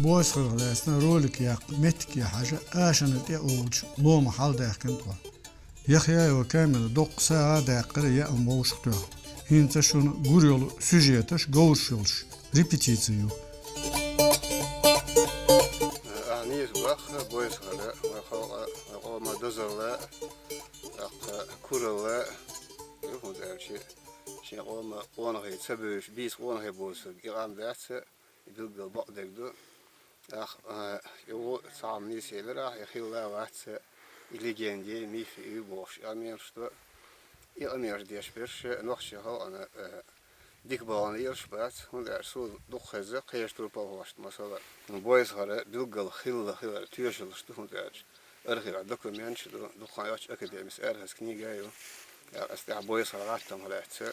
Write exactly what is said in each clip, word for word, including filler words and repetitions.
Бойсхарах лаьцна ролик яккха меттиге хьажа, ашана тӀе а олучу лома хьалдаьхкина тхо. Яхъяева Камила доккха сагӀа а даьккхира яа вовшах тоьхна. ХӀинца шуна гур йолу сюжеташ говраш йолуш репетици ю. Ахьа нийса боху Бойсхара, вай халкъа, вай къоман дозалла, тӀаккха куралла, ю хӀунда аьлча, шен къоман къонахий ца бевзаш, бийца къонахий боцург и къам дац, и билггал бакъдерг ду. Ах, а, и ву цхьа хӀума нийса елира, и хилла вац, и легенди, мифи ю бохуш, и къамелаш ду. И къамелаш деш берш нохчийн халкъана, а, дика балхана лелаш бац, хӀунда аьлча суна дукха хеза кхечу турпалхошна, масала, Бойсхара билггал хилла хилар тоьшаллаш ду, хӀунда аьлча архивехь документаш а ду, дукха хан йоццуш академис аьрхас книга а ю. Ас тӀехь Бойсхара гӀаттамах лаьцна,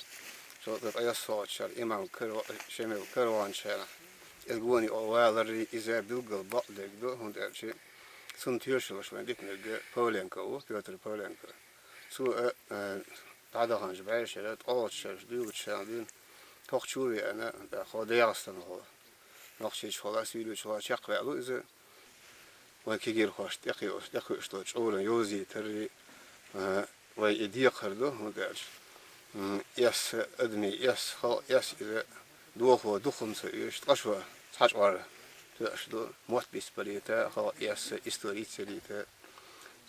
шовзткъе ткъайоьссалгӀачу шарахь имам Каро-, Шемал караванчарна, иза гони о валарий, иза билггал бакъдерг ду, хӀунда аьлча цунна тоьшаллаш вайн дитинарг Павленко ву, Пётр Павленко. Цо а, а, дӀадаханчу бӀешера, ткъолгӀачу шераш, дуьйгӀачу шеран дуьйна хӀокху чу а веана, тӀаккха хӀо ДегӀастанхо, Нохчийчухула, Суьйличухула чекхваьлла ву иза. Вайн кегийрхошна тӀекхуьуш, тӀекхуьуш долу чкъуран йовзийтаррий, а, вайн и декхар ду, хӀунда аьлча, м, эс, адамийн эс, халкъан эс иза дохо дукха хӀума ца оьшуш, ткъа шо цхьа чкъор тоьуш ду, мотт бицбалийта, халкъан эс истори ца йита.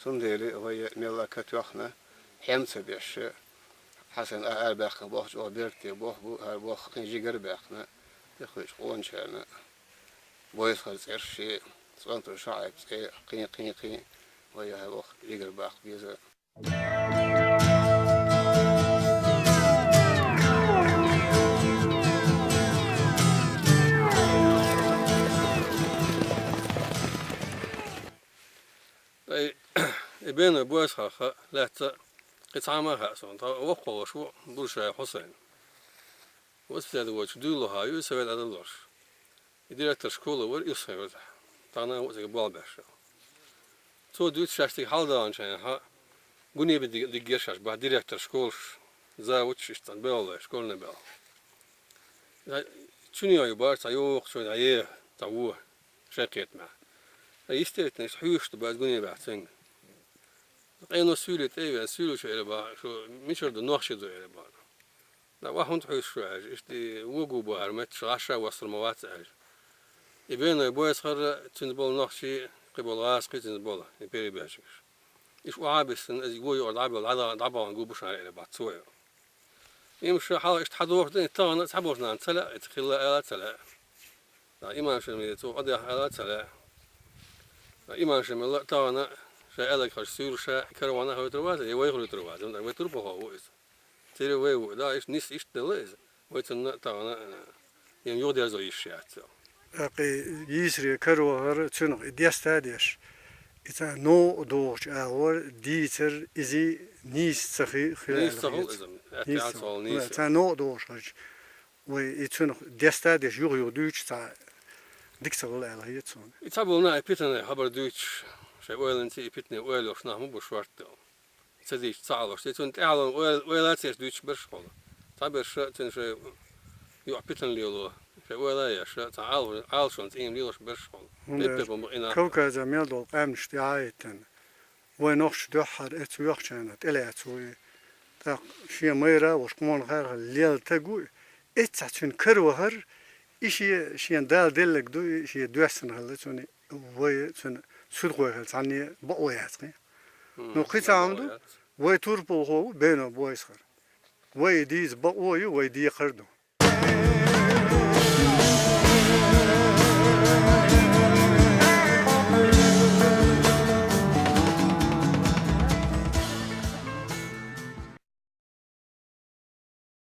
Цундела вай мелла а ка тоьхна, хьем ца беш, Хьасан а арабаьккхина боху, чӀогӀа беркате боху бу, хӀара боху кхин жигара баьккхина, тӀекхуьучу къоначарна Бойсхара цӀерш шен, ЦӀонтур ШаӀип цӀе, кхин, кхин, кхин, вай хӀара боху жигара баккха беза. Ай, и бен Бойсхарх лаьцна кхин цхьа хӀума хаьа суна. Тхан воккхалуш ву Буршаев Хьусайн. Воспитатель волчу дуьйлалуш ю и совет Ӏедалан. И директор школы вара, Исхин вара тахана. Тахана ву цига болх беш. Цо дуьйцу шаьш цига хьаладаханчохь, гуни бен диг-, диггера шаьш бах директор школаш, завучаш, иштта цхьана белхалой, школьный белхалой. Цуьнан ю бара цхьа йоккха чо, цхьа еха, цхьа вон, шайн кхетамехь. Ткъа, естественно, иштта хьоьжуш ду бац гуни баьхна цуьнга. Къено Суьйли тӀе а веана, Суьйличо элира бах, шу мичара ду, нохчий ду элира бах. Да, ваха хӀунда хьуьйсу шу аьлча, иштта и вогу бу хӀара метташ, гӀаш а воссор ма вац аьлча. И бен Бойсхар, цуьнца болу нохчий, кхин болу гӀазкхий цуьнца болу, и перебежчикаш. Иштта охьа а биссина, иза вон юкъара дӀабевлла, дӀа-, дӀабахана гу бу шуна аьлла бах цо. Имамша хьалха иштта хьадохуш дина, тахана цхьаболчу нахана ца лаьа, иза хилла ала ца лаьа. Да, имамша цо къа дехьа ала ца лаьа. Да, имамша мелла а тахана шайн аьлларг хаза суьйлуш, караван а хьуьйтур вац, я вай хьуьйтур вац, вай турпалхо ву иза. Церан вай ву, да, иштта нис иштта делла иза. Вай цунна тахана, э, ен юхадерзо йиш яц. ТӀаккха и йийсаре каравахар цуьнах и деста а деш, и цхьа новкъа догӀучу агӀор дийцар иза нийса ца хи-, хила Нийса ца аьлла хуьлу хета. Иза, аьтта Нийса ца ца хуьлу. Хуьлу, нийса. Цхьа новкъа догӀуш хилча, вай и цуьнах деста а деш юха-юха дуьйцуш цхьа дика ца хуьлу аьлла хета суна. И цхьаболу нах и питанан хабар дуьйцуш, шайн ойланца и питане ойла йолуш нах ма бу шортта. Ца дийцича ца Ӏалош. Те цунна тӀаьхьалонан ойла, ойла а ца еш дуьйцуш берш а хуьлу. Цхьаберш цуьнан шайн юкъа питана лело, шайн ойла а еш, цхьа Ӏалашо-, Ӏалашонца ийман лелош берш а хуьлу. ХӀунда Эппе аьлча бу-, бу и нах. Кавказан мел долу къаьмнаш тӀехьа а хӀиттина, вай нохчаша дуьххьара эцу йохчарна тӀелаьцна ву и. ТӀаккха шен майра а волуш, къонахара а лелла стаг ву и. Эццахь цуьнан каравахар, и шен, шена Дала делларг ду, и шен доьссина хилла цунна, вай цуьнан судхой хилла цхьанне бакъо яц кхин. Мгм. Ну, кхин цхьа хӀума ду, бакъо яц. Вай турпалхо ву Бено Бойсхар. Вай и дийца бакъо а ю, вай декхар а ду.